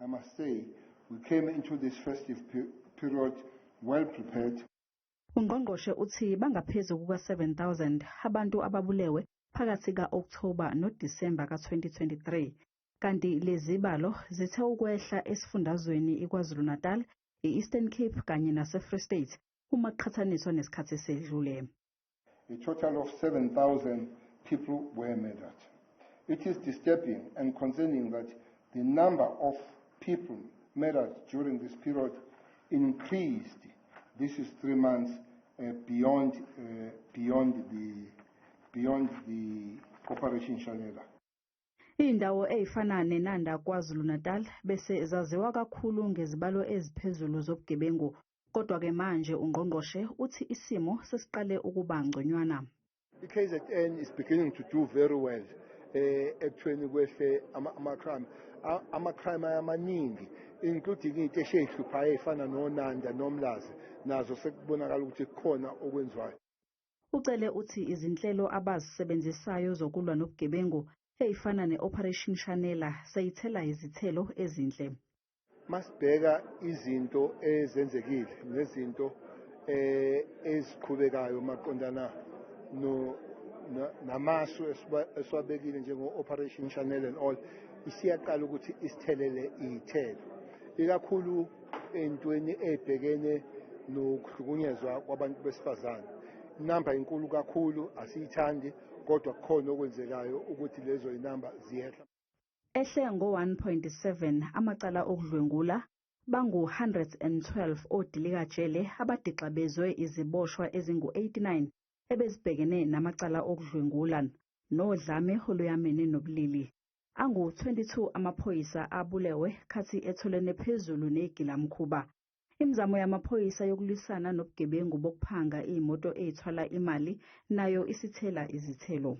I must say we came into this festive period well prepared. Ungqongqoshe uthi bangaphezu kuka-7,000 abantu ababulewe phakathi ka-Okthoba noDisemba ka-2023, kanti lezi zibalo zithe ukwehla esifundazweni iKwaZulu-Natal, i-Eastern Cape kanye nase-Free State uma kuqhathaniswa nesikhathi esedlule. A total of 7,000 people were murdered. It is disturbing and concerning that the number of people murdered during this period increased. This is 3 months beyond the Operation Shanela. Iy'ndawo ey'fana neNanda KwaZulu-Natal bese zaziwa kakhulu ngezibalo eziphezulu zobugebengu. Kodwa-ke manje ungqongqoshe uthi isimo sesiqale ukuba ngconywana. I-KZN is beginning to do very well ekuthweni kwehle ama-crime, ama-crime amaningi, including iy'teshi ey'hluphayo ey'fana noNanda noMlazi, nazo sekubonakala ukuthi kukhona okwenziwayo. Ucele uthi izinhlelo abazisebenzisayo zokulwa nobugebengu ey'fana ne-Operation Shanela seyithela izithelo ezinhle. Masibheka izinto ezenzekile nezinto eziqhubekayo maqondana no namasu esiwabekile njengo-Operation Shanela and all, isiyaqala ukuthi isithelele iy'thelo, ikakhulu ey'ntweni ey'bhekene nokuhlukunyezwa kwabantu besifazane. Inamba inkulu kakhulu, asiyithandi, kodwa kukhona okwenzekayo ukuthi lezo inamba ziyehla. Ehle ngo-1.7 amacala okudlwengula, bangu-112 odilikajele abadixabezwe iziboshwa ezingu-89 ebezibhekene namacala okudlwengula nodlame oluyamene nobulili. Angu-22 amaphoyisa abulewe khathi etholene phezulu negilamkhuba. Imizamo yamaphoyisa yokulwisana nobugebengu bokuphanga iy'moto ey'thwala imali nayo isithela izithelo.